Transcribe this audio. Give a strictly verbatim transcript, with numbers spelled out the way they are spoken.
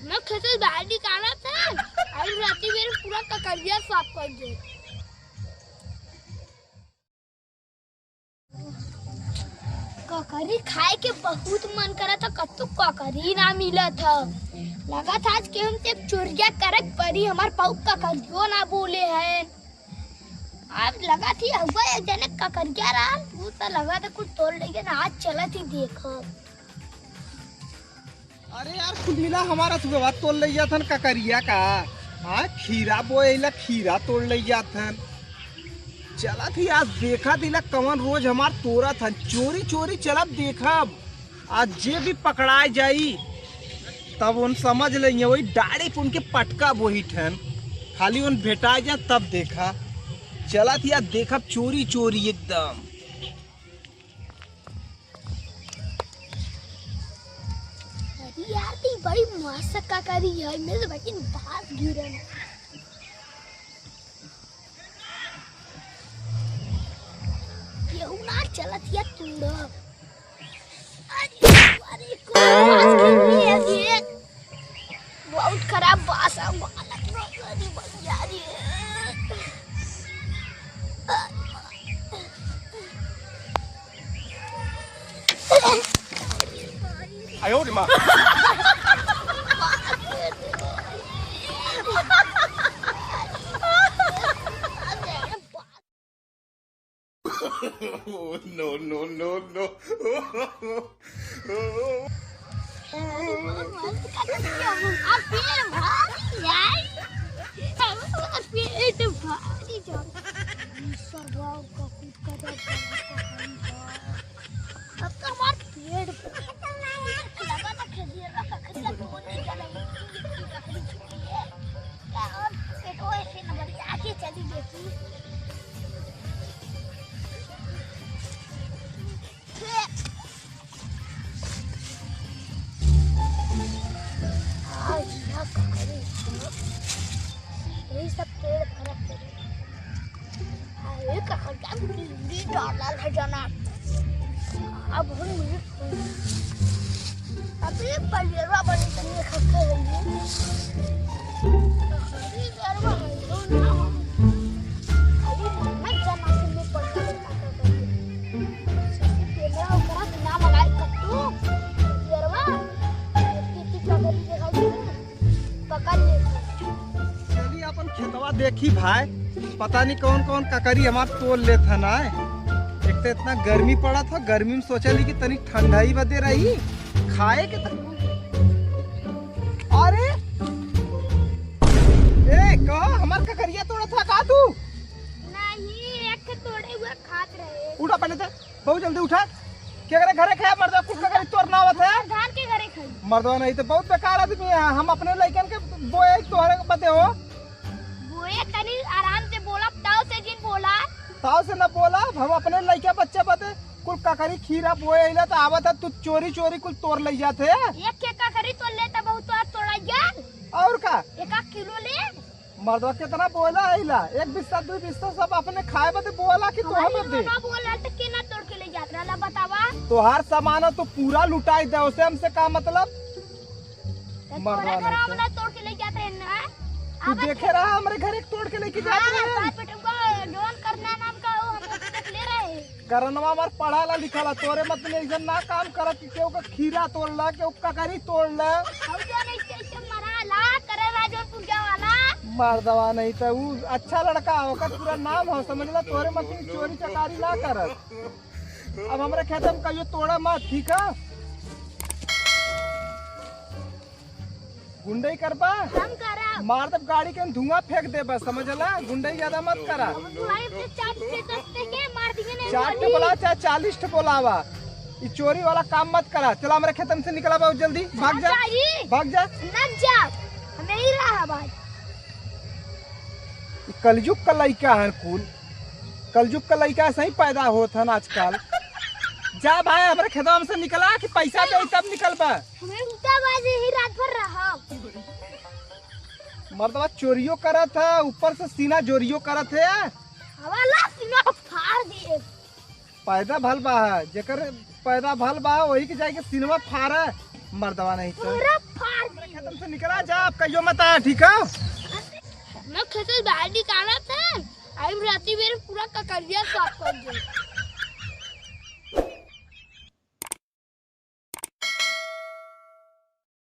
मैं खेत से बाहर निकाला था, अउर राती मेरे पूरा ककरिया साफ कर दे। ककरी खाए के बहुत मन करा था, कत्तो ककरी ना मिला था। लगा था आज के हम ते चोरिया करे के परी, हमार पाऊ ककरियो ना बोले हैं। अब लगा थी हुआ एक जने ककरिया रहा, वो तो लगा था कुछ तोड़ लेके ना, आज चला थी देखो। अरे यार, कुल मिला हमारा सुबह तोड़ ले जात हन ककरिया का। हाँ, खीरा बोएला, खीरा तोड़ ले जात हन। चला थी आज देखा दिला कवन रोज हमार तोरा थन, चोरी चोरी चलब देखब। आज जे भी पकड़ाए जाई, तब उन समझ लेंगे, वही डाड़ी पे उनके पटका बोही ठन, खाली उन भेटाए जा तब देखा। चला थी आज देखब चोरी चोरी एकदम। अरे यार, ती बड़ी मस्त ककरी है, मेरे तो बच्चे बास गिरन। केहू ना चलत या तूड़ा। अरे, अरे, कौन बास गिर रही है ये? बहुत खराब बास है, मालक नहीं, अरे भैया रे। आयो रे माँ। No, no, no, no। अब पेट भारी जाई। अब पेट भारी जाई। ई सब गाँव का कुत्ता का गाँव का हई बा। अब तो हमार पेट लगा था खेलिए ना, ककरिया तो नहीं चला। ककरी छोड़िए। क्या और पेटो ऐसे न बढ़िया आगे चली देखी। आ, यहाँ का करे। यही सब पेड़ भरत करे। आ, ये का करता है? बिजली डाला है जना। अब हम ये, अबे बलियरवा बनी तनी खत्म हो गई। अरे यार, वो हम लोग ना हम। अरे मत जाना, सुन में पड़ता है, का, का, का। सबसे कैमरा ओकरा के ना लगाई कत्तू। बलियरवा, कितनी ककरी दिखाई दे, पकड़ ले। चली अपन खेतवा देखी भाई, पता नहीं कौन कौन ककरी हमार तोड़ लेत है ना। एक तो इतना गर्मी पड़त है, गर्मी में सोचली कि तनी ठंडाई बदे रही, खाए के त-, अरे, ए, का हमार ककरिया तोड़त है का तू? नहीं, एक ठे तोड़े हुए खात रहे। उठा पहले तो, बहुत जल्दी उठा। केकरे घरे खाए मर्दवा, कुल ककरी तोड़ ना आवत है। धान के घरे खाई। मर्दवा नहीं तो बहुत बेकार आदमी है, हम अपने लइकन के बोए तोहरे बदे हो। बोए तनी आराम से बोला, ताव से जिन बोला। ताव से न बोला, हम अपने लइका बच्चा बदे कुल ककरी खीरा बोए अइला त आवत है, तू चोरी चोरी कुल तोड़ लइ जात है। एक के ककरी तोड़ लेता बहुत तो आज तोड़ा गया। और का? एक आध किलो ले। मर्दवा कितना बोला अइला, एक बिस्सा दू बिस्सा सब अपने खाए बदे बोला कि तोहर हमारे बदे? ना बोला त के ना तोड़ के ले जात रहला बतावा। तोहार सामान तो पूरा लुटाई दे, उसे हमसे का मतलब? तो मर्दवा तोरा नहीं घरवा तो। वाला तोड़ के ले जात रहे ना। तू अब देखे रहा हमरे घर एक तोड़ के लेके जात हाँ, रहे। सात पेटुआ डॉन करना नाम का वो हम ओके देख ले रहे। करनवा हमार पढ़ा ला लिखा ला, तोरे मतलब ऐसा ना काम करत कि केहू का खीरा तोड़ ला, केहू ककरी तोड़ ला। हम जो नहीं कैसे मरा ला, करे राजन पूजा वाला। मर्दवा नहीं तो ऊ अच्छा लड़का है, ओकर पूरा नाम हो, समझ ला, तोरे मतलब चोरी चकारी ना करत। अब हमरे खेत में कहियो तोड़ा मत, ठीक है? गुंडई करबा? हम करब। मार देब गाड़ी के धुआं फेंक देबा, समझला? गुंडई ज्यादा मत करा। हम भाई अपने चाट के दस्ते के मार दिए नहीं चाट के बोली। बोला चाहे चालीस ठे बोलावा, ई चोरी वाला काम मत करा। चला हमरे खेतन से निकला बाबू जल्दी, भाग जा, भाग जा। न जा, हम यही रहा भाई। ई कलयुग का लइका है कुल, कलयुग का लइका ऐसा ही पैदा होत हन आजकल। जा भाई, हमरे खेतवा में से निकला कि पैसा दे तब निकलबा। हमें उल्टा बाजी ही रात भर रहा। मर्दवा चोरियो करत है, ऊपर से सीना जोरियो करत है। हवाला सीना फाड़ दिए। पैदा भल बा, जेकर पैदा भल बा, वही के जाके सीनवा फाड़ा। मर्दवा नहीं तो। पूरा फाड़ दी। खेतन से निकला जा, अब कहियो मत आ, ठीक है? मैं खेत से बाहर निकाला था, आई राती मेरे पूरा ककरिया साफ कर दे।